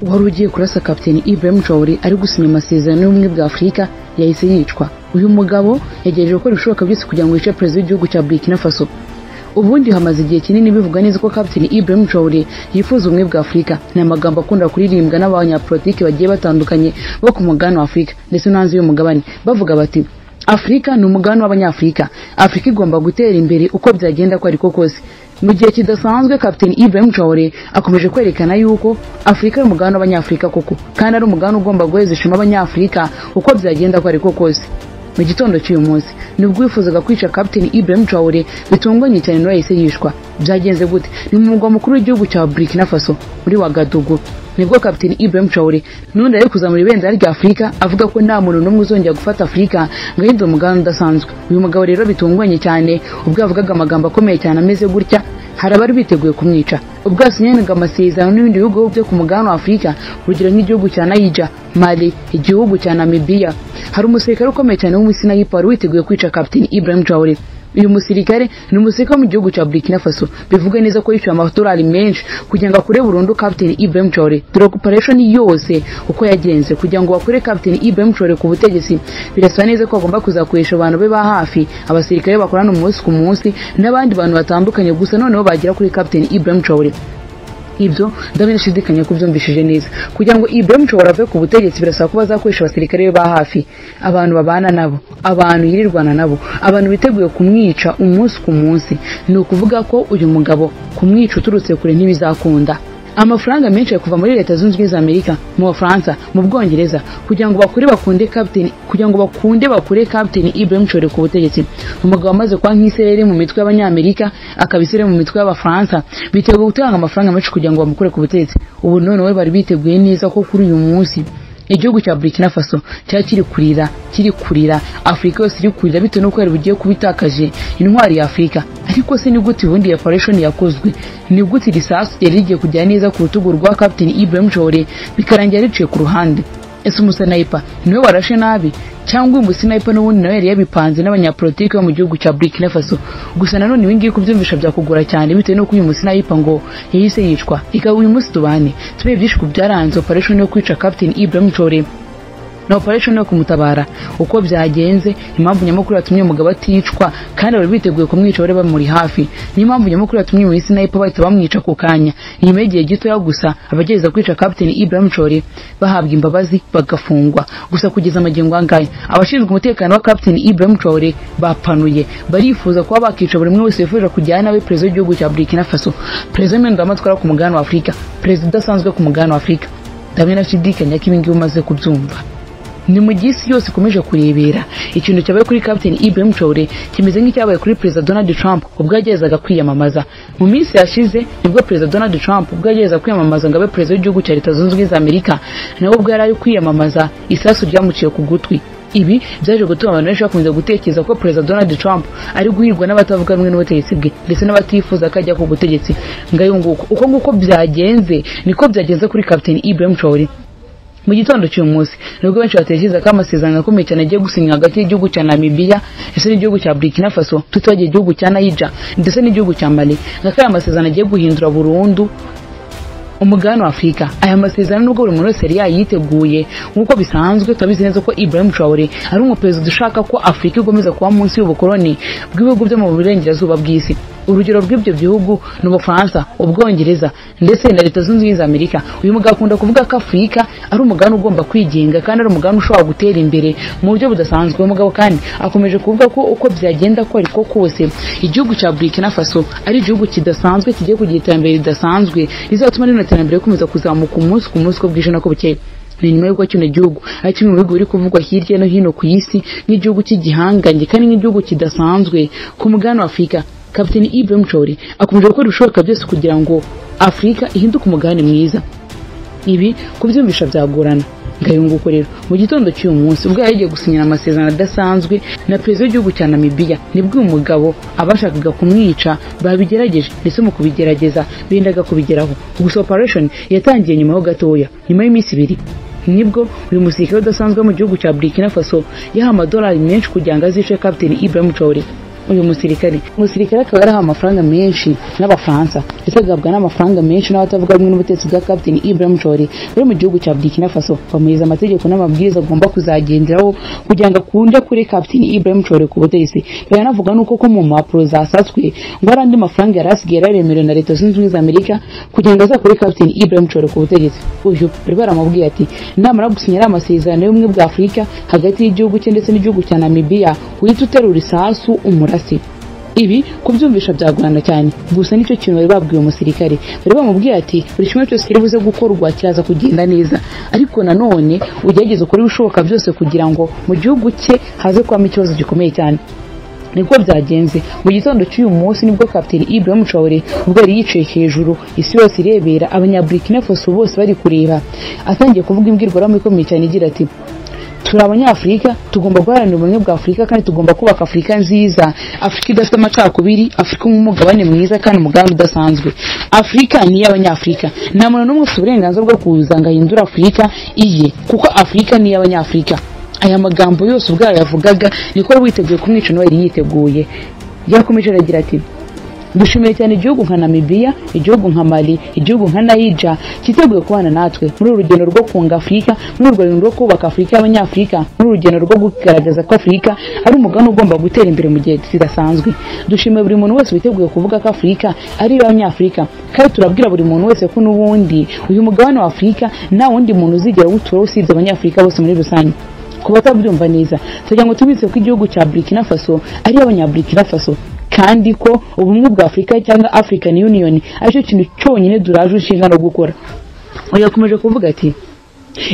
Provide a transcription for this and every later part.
Wari ugiye kurasa Kapiteni Ibrahim Traoré ari gusinya amasezerano y'ubumwe bwa Afurika yahise yicwa. Uyu mugabo yagerageje gukora ibishoboka byose kugira ngo yice perezida w'igihugu cya Burkina Faso. Ubundi hamaze igihe kinini bivuga neza ko Kapiteni Ibrahim Traoré yifuza ubumwe bwa Afurika. Ni amagambo akunda kuririmbwa n'abanyapolitiki bagiye batandukanye bo ku mugabane wa Afurika ndetse no hanze y'umugabane, bavuga bati Afurika ni umugabane w'Abanyafurika, Afurika igomba gutera imbere uko byagenda ko ariko kose. Mu gihe kidasanzwe Kapiteni Ibrahim Traoré akomeje kwerekana yuko Afurika ari umugabane w'Abanyafurika koko, kandi ari umugabane ugomba guheza ishema Abanyafurika uko byagenda ko ariko kose. Mu gitondo cy'uyu munsi nibwo wifuzaga kwica Kapiteni Ibrahim Traoré bitunganye cyane nawe yahise yishwa. Byagenze gute? Ni mu mugwa mukuru w'igihugu cya Burkina Faso muri Ouagadougou nibwo Kapiteni Ibrahim Traoré n'undi ari kuzamura ibendera rya Afurika avuga ko nta muntu n'umwe uzongera gufata Afurika ngo ahindure umugabane udasanzwe. Uyu mugabo rero bitunganye cyane ubwo yavugaga amagambo akomeye cyane ameze gutya, hari abari biteguye kumwica. Ubwo yasinyanaga amasezerano n'ibindi bihugu byo ku mugabane wa Afurika, urugero nk'igihugu cya Niger, Mali, igihugu cya Namibia, hari umusirikare ukomeye cyane w'umusinayipa wari witeguye kwica Kapiteni Ibrahim Traoré. Uyu musirikare ni umusirikare wo mu gihugu cya Burkina Faso, bivuga neza ko yishyuye amadolari menshi kugira ngo akure burundu Kapiteni Ibrahim Traoré. Dore operation yose uko yagenze kugira ngo bakure Kapiteni Ibrahim Traoré ku butegetsi, birasa neza ko bagomba kuzakoresha abantu be ba hafi, abasirikare bakorana umunsi ku munsi n'abandi bantu batandukanye, gusa noneho bagera kuri Kapiteni Ibrahim Traoré. Ibyo ndabinashidikanya ko byumvishije neza. Kugira ngo Ibrahim Traoré ave ku butegetsi birasaba ko bazakoresha abasirikare be ba hafi, abantu babana nabo, abantu yirirwana nabo, abantu biteguye kumwica umunsi ku munsi. Ni ukuvuga ko uyu mugabo kumwica uturutse kure ntibizakunda. Amafaranga menshi ari kuva muri Leta Zunze Ubumwe za Amerika, mu Bufaransa, mu Bwongereza kugira ngo bakure bakunde Kapiteni, kugira ngo bakunde bakure Kapiteni Ibrahim Traoré ku butegetsi. Umugabo wamaze kuba nk'isereri mu mitwe y'Abanyamerika, akaba isereri mu mitwe y'Abafaransa, biteguye gutanga amafaranga menshi kugira ngo bamukure ku butegetsi. Ubu noneho bari biteguye neza ko kuri uyu munsi igihugu cya Burkina Faso cyari kiri kurira, Afurika yose iri kurira bitewe n'uko yari bugiye kubitakaje intwari ya Afurika. Ariko se ni gute ubundi operation yakozwe? Ni gute irisasu ryari rigiye kujya neza ku rutugu rwa Kapiteni Ibrahim Traoré bikarangira riciye ku ruhande? Ese umusniper niwe warashe nabi, cyangwa uyu musniper n'ubundi nawe yari yabipanze n'abanyapolitiki bo mu gihugu cya Burkina Faso? Gusa nanone ibi ngibi kubyumvisha byakugora cyane bitewe n'uko uyu musniper ngo yahise yicwa. Ikaba uyu munsi tubane tube byinshi ku byaranze operation yo kwica Kapiteni Ibrahim Traoré na operation yo kumutabara, uko byagenze, impamvu nyamukuru yatumye umugabo aticwa kandi bari biteguye kumwica bari bamuri hafi, n'impamvu nyamukuru yatumye uyu sniper bahita bamwica ku kanya. Nyuma y'igihe gitoya gusa abagerageza kwica Kapiteni Ibrahim Traoré bahabwa imbabazi bagafungwa. Gusa kugeza amagingo angaya abashinzwe umutekano wa Kapiteni Ibrahim Traoré bapanuye, barifuza kuba bakica buri umwe wese wifuza kujyana nawe perezida w'igihugu cya Burkina Faso, perezida w'impendamatwara ku mugabane wa Afurika, perezida udasanzwe ku mugabane wa Afurika. Ndabinashidikanya ko ibi ngibi umaze kubyumva. Ni mu gihe isi yose ikomeje kurebera ikintu cyabaye kuri Kapiteni Ibrahim Traoré kimeze nk'icyabaye kuri Perezida Donald Trump ubwo yageragezaga kwiyamamaza. Mu minsi yashize nibwo Perezida Donald Trump ubwo yageragezaga kwiyamamaza ngo abe perezida w'igihugu cya Leta Zunze Ubumwe za Amerika, nawe ubwo yari ari kwiyamamaza isasu ryamuciye ku gutwi. Ibi byaje gutuma abantu benshi bakomeza gutekereza ko Perezida Donald Trump ari guhirwa n'abatavuga rumwe n'ubutegetsi bwe ndetse n'abatifuza ko ajya ku butegetsi. Ngayo nguko uko nguko byagenze, niko byagenze kuri Kapiteni Ibrahim Traoré. Mu gitondo cy'uyu munsi nibwo benshi batekereza ko amasezerano akomeye cyane agiye gusinywa hagati y'igihugu cya Namibia ndetse n'igihugu cya Burkina Faso, tutibagiye igihugu cya Niger ndetse n'igihugu cya Mali, nka aya masezerano agiye guhindura burundu umugabane wa Afurika. Aya masezerano nubwo buri muntu wese yari yayiteguye nk'uko bisanzwe, turabizi neza ko Ibrahim Traoré ari umuperezida ushaka ko Afurika ikomeza kuba munsi y'ubukoloni bw'ibihugu byo mu burengerazuba bw'isi. Urugero rw'ibyo bihugu ni Ubufaransa, Ubwongereza ndetse na Leta Zunze Ubumwe za Amerika. Uyu mugabo akunda kuvuga ko Afurika ari umugabane ugomba kwigenga kandi ari umugabane ushobora gutera imbere mu buryo budasanzwe. Uyu mugabo kandi akomeje kuvuga ko uko byagenda ko ariko kose igihugu cya Burkina Faso ari igihugu kidasanzwe kigiye kugira iterambere ridasanzwe rizatuma rino terambere rikomeza kuzamuka umunsi ku munsi uko bwije n'uko bukeye. Ni nyuma y'uko kino gihugu ari kimwe mu bihugu biri kuvugwa hirya no hino ku isi nk'igihugu cy'igihangange kandi nk'igihugu kidasanzwe ku mugabane wa Afurika. Kapiteni Ibrahim Traoré akomeje gukora ibishoboka byose kugira ngo Afurika ihinduke umugabane mwiza. Ibi kubyumvisha byagorana. Ngayo nguko rero mu gitondo cy'uyu munsi ubwo yari agiye gusinyana amasezerano adasanzwe na perezida w'igihugu cya Namibia, nibwo uyu mugabo abashakaga kumwica babigerageje ndetse mu kubigerageza bendaga kubigeraho. Gusa operation yatangiye nyuma ho gatoya, nyuma y'iminsi ibiri nibwo uyu musirikare udasanzwe mu gihugu cya Burkina Faso yahawe amadolari menshi kugira ngo azice Kapiteni Ibrahim Traoré. Uyu musirikare akaba yarahawe amafaranga menshi n'Abafaransa, ndetse agahabwa n'amafaranga menshi n'abatavuga rumwe n'ubutegetsi bwa Captain Ibrahim Traoré bari mu gihugu cya Burkina Faso. Bamuhereza amategeko n'amabwiriza agomba kuzagenderaho kugira ngo akunde kuri Captain Ibrahim Traoré ku butegetsi. Baranavuga nuko ko mu mpapuro zasatswe ngo hari andi mafaranga yari asigaye yararemerewe na Leta Zunze Ubumwe za Amerika kugira ngo azakure Captain Ibrahim Traoré ku butegetsi. Uyu bari baramubwiye ati namara gusinyira amasezerano y'ubumwe bwa Afurika hagati y'igihugu cye ndetse n'igihugu cya Namibia, uhita uterura isasu umurasi. Ibi kubyumvisha byagorana cyane, gusa nicyo kintu bari babwiye umusirikare. Bari bamubwiye ati buri kimwe cyose kiri buze gukorwa kiraza kugenda neza, ariko nanone ugerageze ukora ibishoboka byose kugira ngo mu gihugu cye haze kubamo ikibazo gikomeye cyane. Niko byagenze. Mu gitondo cy'uyu munsi nibwo Captain Ibrahim Traoré ubwo yari yicaye hejuru isi yose irebera, abanyaburkina Faso bose bari kureba, atangiye kuvuga imbwirwaruhame ikomeye cyane igira ati turi abanyafurika, tugomba guharanira ubumwe bwa Afurika kandi tugomba kubaka Afurika nziza, Afurika idafite amacakubiri, Afurika nk'umugabane mwiza kandi umugabane udasanzwe. Afurika ni iy'abanyafurika, nta muntu n'umwe ufite uburenganzira bwo kuza ngo ahindure Afurika iye, kuko Afurika ni iy'abanyafurika. Aya magambo yose ubwayo yavugaga niko wari witeguye kumwica nawe yari yiteguye. Yakomeje aragira ati dushimiye cyane igihugu nka Namibia, igihugu nka Mali, igihugu nka Niger cyiteguye kubana natwe muri uru rugendo rwo kunga Afurika, muri uru rugendo rwo kubaka Afurika y'Abanyafurika, muri uru rugendo rwo kugaragaza ko Afurika ari umugabane ugomba gutera imbere mu gihe kidasanzwe. Dushimiye buri muntu wese witeguye kuvuga ko Afurika ari iy'Abanyafurika, kandi turabwira buri muntu wese ko n'ubundi uyu mugabane wa Afurika nta wundi muntu uzigera awutura usibye Abanyafurika bose muri rusange. Ku batabyumva neza, tugira ngo tubitse ko igihugu cya Burkina Faso ari abanyaburkina Faso, kandi ko ubumwe bwa Afurika cyangwa African Union aricyo kintu cyonyine duraje inshinga no gukora. Yakomeje kuvuga ati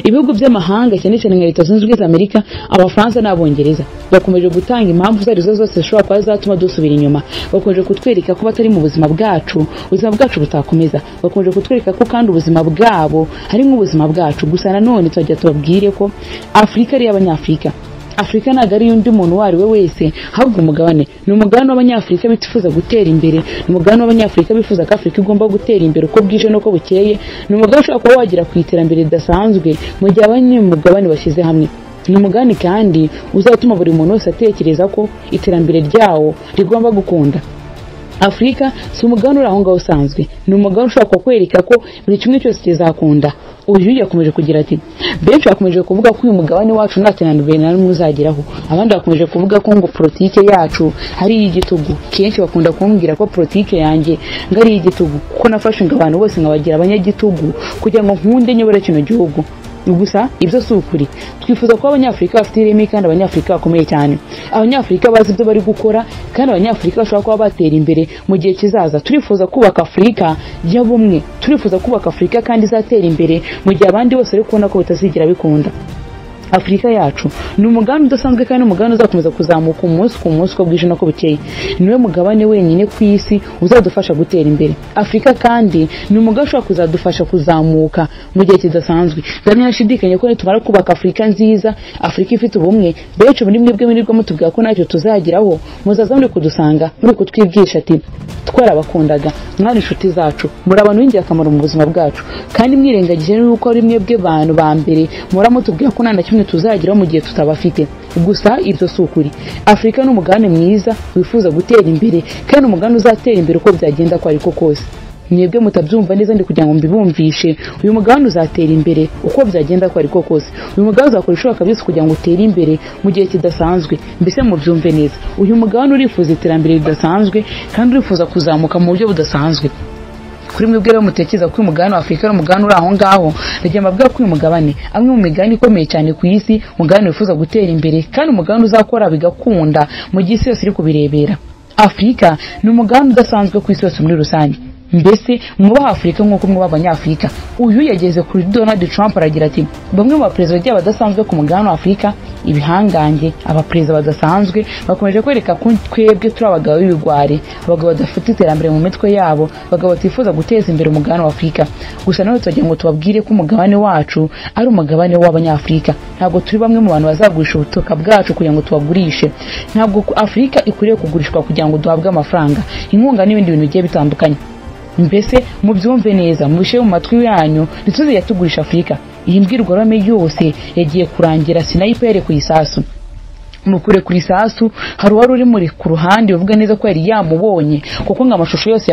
ibihugu by'amahanga cyane cyane nka Leta Zunze Ubumwe za Amerika, Abafaransa n'Abongereza bakomeje gutanga impamvu zarizo zose zishobora kuba zatuma dusubira inyuma. Bakomeje kutwereka ko batari mu buzima bwacu, ubuzima bwacu butakomeza. Bakomeje kutwereka ko kandi ubuzima bwabo ari nk'ubuzima bwacu. Gusa nanone tujya tubabwire ko Afurika ari iy'Abanyafurika. Afurika ntabwo ari undi muntu uwo ari we wese, ahubwo umugabane ni umugabane w'Abanyafurika bifuza gutera imbere, ni umugabane w'Abanyafurika bifuza ko Afurika igomba gutera imbere uko bwije n'uko bukeye, ni umugabane ushobora kuba wagera ku iterambere ridasanzwe mu gihe abanyamugabane bashyize hamwe. Ni umugabane kandi uzatuma buri muntu wese atekereza ko iterambere ryawo rigomba gukunda. Afurika si umugabane uri aho ngaho usanzwe, ni umugabane ushobora kukwereka ko buri kimwe cyose kizakunda. Uyu yakomeje kugira ati benshi bakomeje kuvuga ko uyu mugabane wacu nta terambere na rimwe uzageraho, abandi bakomeje kuvuga ko ngo politike yacu ari iy'igitugu. Kenshi bakunda kumbwira ko politike yanjye ngo ari iy'igitugu, kuko nafashe ngo abantu bose nkabagira abanyagitugu kugira ngo nkunde nyobore kino gihugu. Gusa ibyo si ukuri. Twifuza ko Abanyafurika bafite ireme kandi Abanyafurika bakomeye cyane, Abanyafurika bazi ibyo bari gukora kandi Abanyafurika bashobora kuba batera imbere mu gihe kizaza. Turifuza kubaka Afurika y'ubumwe, turifuza kubaka Afurika kandi izatera imbere mu gihe abandi bose bari kubona ko bitazigera bikunda. Afurika yacu ni umugabane udasanzwe kandi umugabane uzakomeza kuzamuka umunsi ku munsi uko bwije n'uko bukeye. Niwe mugabane wenyine ku isi uzadufasha gutera imbere. Afurika kandi ni umugabane ushobora kuzadufasha kuzamuka mu gihe kidasanzwe. Ndamya nashidikanya ko nitumara kubaka Afurika nziza, Afurika ifite ubumwe, benshi muri mwebwe mwirirwa mutubwira ko ntacyo tuzageraho, muzaza muri kudusanga, muri kutwibwisha ati twarabakundaga, mwari inshuti zacu, muri abantu b'ingirakamaro mu buzima bwacu, kandi mwirengagije n'uko ari mwebwe bantu ba mbere muhora mutubwira ko nta na kimwe tuzageraho mu gihe tutabafite. Gusa ibyo si ukuri. Afurika ni umugabane mwiza wifuza gutera imbere kandi umugabane uzatera imbere uko byagenda ko ariko kose. Mwebwe mutabyumva neza ndi kugira ngo mbibumvishe, uyu mugabane uzatera imbere uko byagenda ko ariko kose. Uyu mugabane uzakora ibishoboka byose kugira ngo utere imbere mu gihe kidasanzwe. Mbese mubyumve neza, uyu mugabane urifuza iterambere ridasanzwe kandi urifuza kuzamuka mu buryo budasanzwe. Kuri mwebwe rero mutekereza ko uyu mugabane wa Afurika ari umugabane uri aho ngaho, ndagira mbabwira ko uyu mugabane amwe mu migabane ikomeye cyane ku isi, umugabane wifuza gutera imbere kandi umugabane uzakora bigakunda mu gihe isi yose iri kubirebera. Afurika ni umugabane udasanzwe ku isi yose muri rusange. Mbese mwubaha Afurika nk'uko mwubaha Abanyafurika. Uyu yageze kuri Donald Trump aragira ati bamwe mu baperezida bagiye badasanzwe ku mugabane wa Afurika, ibihangange, abaperezida badasanzwe bakomeje kwereka ko twebwe turi abagabo b'ibigwari, abagabo badafite iterambere mu mitwe yabo, abagabo batifuza guteza imbere umugabane wa Afurika. Gusa nanone turagira ngo tubabwire ko umugabane wacu ari umugabane w'Abanyafurika. Ntabwo turi bamwe mu bantu bazagurisha ubutaka bwacu kugira ngo tubagurishe. Ntabwo Afurika ikwiriye kugurishwa kugira ngo duhabwe amafaranga, inkunga n'ibindi bintu bigiye bitandukanye. Mbese mubyumve neza, mubishe mu matwi yanyu, ntituzajya tugurisha Afurika. Iyi mbwirwaruhame yose yagiye kurangira sniper ku isasu. Mu kurekura isasu hari uwari uri muri ku ruhande uvuga neza ko yari yamubonye, kuko ngo amashusho yose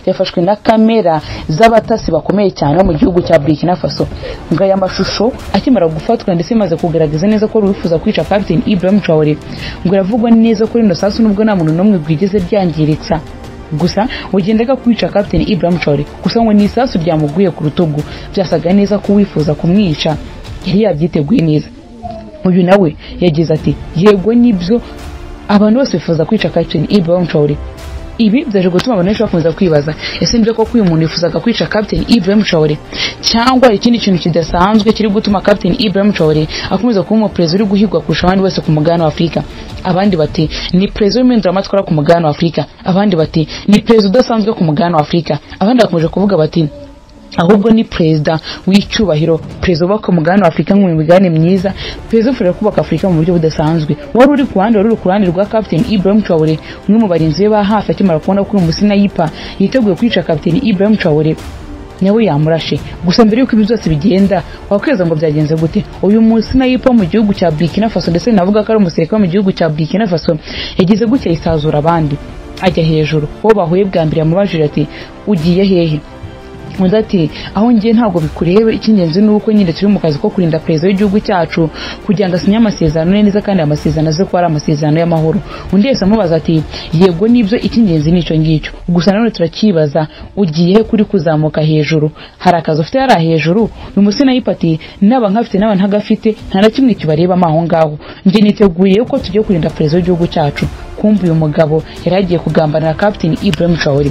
yafashwe na kamera z'abatasi bakomeye cyane bo mu gihugu cya Burkina Faso. Ngo aya mashusho akimara gufatwa ndetse imaze kugaragaza neza ko wifuza kwica Captain Ibrahim Traoré, ngo iravugwa neza ko rino sasu nubwo nta muntu n'umwe rwigeze ryangiritsa, gusa ugendaga kwica Captain Ibrahim Traoré, gusa ngo ni isasu ryamuguye ku rutugu. Byasaga neza ko wifuza kumwica yari yabyiteguye neza. Uyu nawe yagize ati yego nibyo, abantu bose bifuza kwica Captain Ibrahim Traoré. Ibi byaje gutuma abantu benshi bakomeza kwibaza, ese nibyo koko uyu muntu yifuzaga kwica Captain Ibrahim Traoré, cyangwa ikindi kintu kidasanzwe kiri gutuma Captain Ibrahim Traoré akomeza kuba umuperezida uri guhigwa kurusha abandi bose ku mugabane wa Afurika? Abandi bati ni perezida w'impinduramatwara ku mugabane wa Afurika, abandi bati ni perezida udasanzwe ku mugabane wa Afurika, abandi bakomeje kuvuga bati ahubwo ni perezida w'icyubahiro, perezida ubaka umugabane wa Afurika mu migabane myiza, perezida ufasha kubaka Afurika mu buryo budasanzwe. Wari uri ku ruhande rwa Captain Ibrahim Traoré, umwe mu barinzi be ba hafi, akimara kubona ko uyu musinayipa yiteguye kwica Captain Ibrahim Traoré, nawe yamurashe. Gusa mbere yuko ibi byose bigenda, wakweza ngo byagenze gute? Uyu musinayipa mu gihugu cya Burkina Faso, ndetse navuga ko ari umusirikare mu gihugu cya Burkina Faso, yagize gutya yisazura abandi ajya hejuru. Uwo bahuye bwa mbere yamubajije ati ugiye hehe? Undi ati aho ngiye ntabwo bikurebe, icy'ingenzi ni uko nyine turi mu kazi ko kurinda perezida w'igihugu cyacu kugira ngo asinye amasezerano neza, kandi amasezerano aze kuba ari amasezerano y'amahoro. Undi yese amubaza ati yego nibyo, icy'ingenzi ni icyo ngicyo, gusa nanone turakibaza ugiye he kuri kuzamuka hejuru? Hari akazi ufite hariya hejuru? Uyu musinayipa ati naba nkafite naba ntagafite, nta na kimwe kibarebamo aho ngaho, njye niteguye ko tugiye kurinda perezida w'igihugu cyacu. Kumva uyu mugabo yari agiye kugambanira Captain Ibrahim Traoré.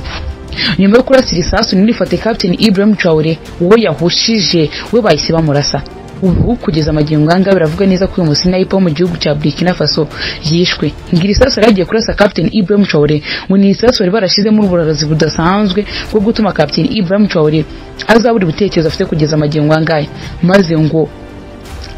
Nyuma yo kurasira isasu nirifate Captain Ibrahim Traoré, uwo yahushije we bahise bamurasa. Ubu kugeza amagingo anga biravuga neza ko uyu musinayipa wo mu gihugu cya Burkina Faso yishwe. Ngira isasu yaragiye kurasa Captain Ibrahim Traoré, ngo ni isasu bari barashizemo uburozi budasanzwe bwo gutuma Captain Ibrahim Traoré azabura ibitekerezo afite kugeza amagingo angahe, maze ngo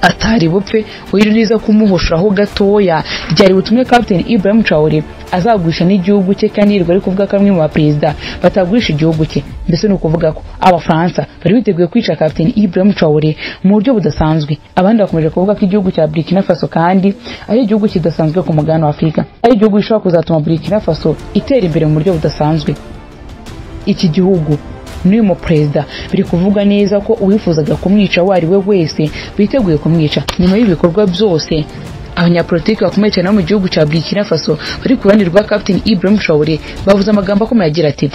atari bupfe wiririza kumuhoshaho gatoya byari butumwe Captain Ibrahim Traoré azagurisha n'igihugu cye, kandi yirirwa ari kuvuga ko amwe mu baperezida batagurisha igihugu cye. Mbese ni ukuvuga ko Abafaransa bari biteguye kwica Captain Ibrahim Traoré mu buryo budasanzwe. Abandi bakomeje kuvuga ko igihugu cya Burkina Faso kandi ari igihugu kidasanzwe ku mugabane wa Afurika, ari igihugu gishobora kuzatuma Burkina Faso itera imbere mu buryo budasanzwe. Iki gihugu n'uyu muperezida biri kuvuga neza ko uwifuzaga kumwica uwo ari we wese biteguye kumwica. Nyuma y'ibikorwa byose, abanyapolitiki bakomeye cyane mu gihugu cya Burkina Faso bari ku ruhande rwa Captain Ibrahim Traoré bavuze amagambo akomeye agira ati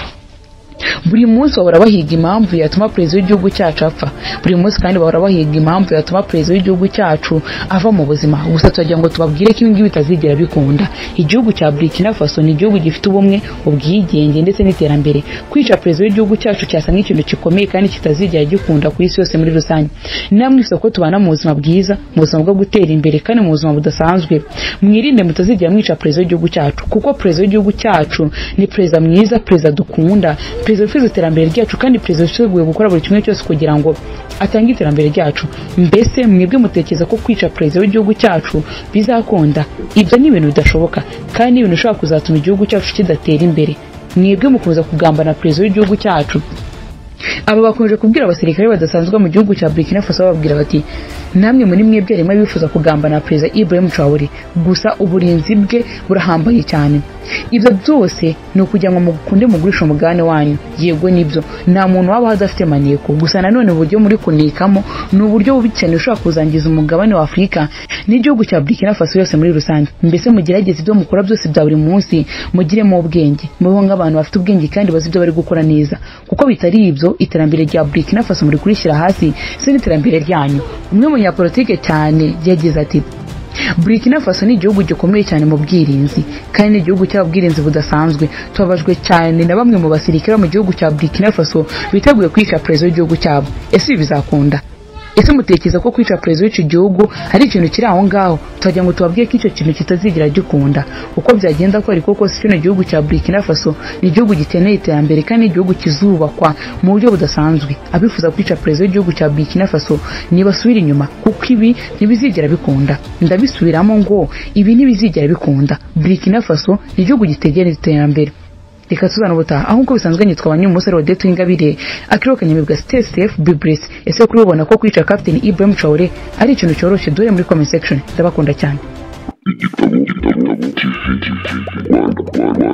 buri munsi bahora bahiga impamvu yatuma perezida w'igihugu cyacu apfa, buri munsi kandi bahora bahiga impamvu yatuma perezida w'igihugu cyacu ava mu buzima. Gusa turagira ngo tubabwire ko ibi ngibi bitazigera bikunda. Igihugu cya Burkina Faso ni igihugu gifite ubumwe, ubwigenge ndetse n'iterambere. Kwica perezida w'igihugu cyacu cyasa nk'ikintu gikomeye kandi kitazigera gikunda ku isi yose muri rusange. Namwe isoko tubana mu buzima bwiza, mu buzima bwo gutera imbere kandi mu buzima budasanzwe. Mwirinde mutazigera mwica perezida w'igihugu cyacu, kuko perezida w'igihugu cyacu ni perezida mwiza, perezida dukunda, perezida wifuza iterambere ryacu, kandi perezida witeguye gukora buri kimwe cyose kugira ngo atange iterambere ryacu. Mbese mwebwe mutekereza ko kwica perezida w'igihugu cyacu bizakunda? Ibyo ni ibintu bidashoboka, kandi ni ibintu bishobora kuzatuma igihugu cyacu kidatera imbere. Mwebwe mukomeza kugambana perezida w'igihugu cyacu. Aba bakomeje kubwira abasirikare badasanzwe mu gihugu cya Burkina Faso, bababwira bati namwe muri mwebwe harimo abifuza kugambana perezida Ibrahim Traoré, gusa uburinzi bwe burahambaye cyane. Ibyo byose ni ukugira ngo mukunde mugurishe umugabane wanyu. Yego nibyo, nta muntu waba adafite maneko, gusa nanone uburyo muri kunikamo ni uburyo bubi cyane ushobora kuzangiza umugabane wa Afurika n'igihugu cya Burkina Faso yose muri rusange. Mbese mugerageze ibyo mukora byose bya buri munsi mugiremo ubwenge, mubeho nk'abantu bafite ubwenge kandi bazi ibyo bari gukora neza, kuko bitari ibyo iterambere rya Burkina Faso muri kurishyira hasi si n'iterambere ryanyu. Umwe mu banyapolitike cyane yagize ati Burkina Faso ni igihugu gikomeye cyane mu bwirinzi, kandi ni igihugu cy'ubwirinzi budasanzwe. Tubabajwe cyane na bamwe mu basirikare mu gihugu cya Burkina Faso biteguye kwica perezida w'igihugu cyabo. Ese ibi bizakunda? Ese mutekereza ko kwica perezida w'iki gihugu ari ikintu kiri aho ngaho? Turagira ngo tubabwiye ko icyo kintu kitazigera gikunda. Uko byagenda ko ariko kose, kino gihugu cya Burkina Faso ni igihugu gikeneye iterambere kandi igihugu kizubakwa mu buryo budasanzwe. Abifuza kwica perezida w'igihugu cya Burkina Faso nibasubira inyuma, kuko ibi ntibizigera bikunda. Ndabisubiramo ngo ibi ntibizigera bikunda. Burkina Faso ni igihugu gitegereje iterambere. Reka tuzana ubutaha aho uko bisanzwe nitwa Abanyamusore Odette Ingabire akiroka nyamibwa stay safe be blessed. Ese kuri ubona ko kwica Captain Ibrahim Traoré ari ikintu cyoroshye? Dore muri comment section. Ndabakunda cyane. Igitabo TV Rwanda Rwanda.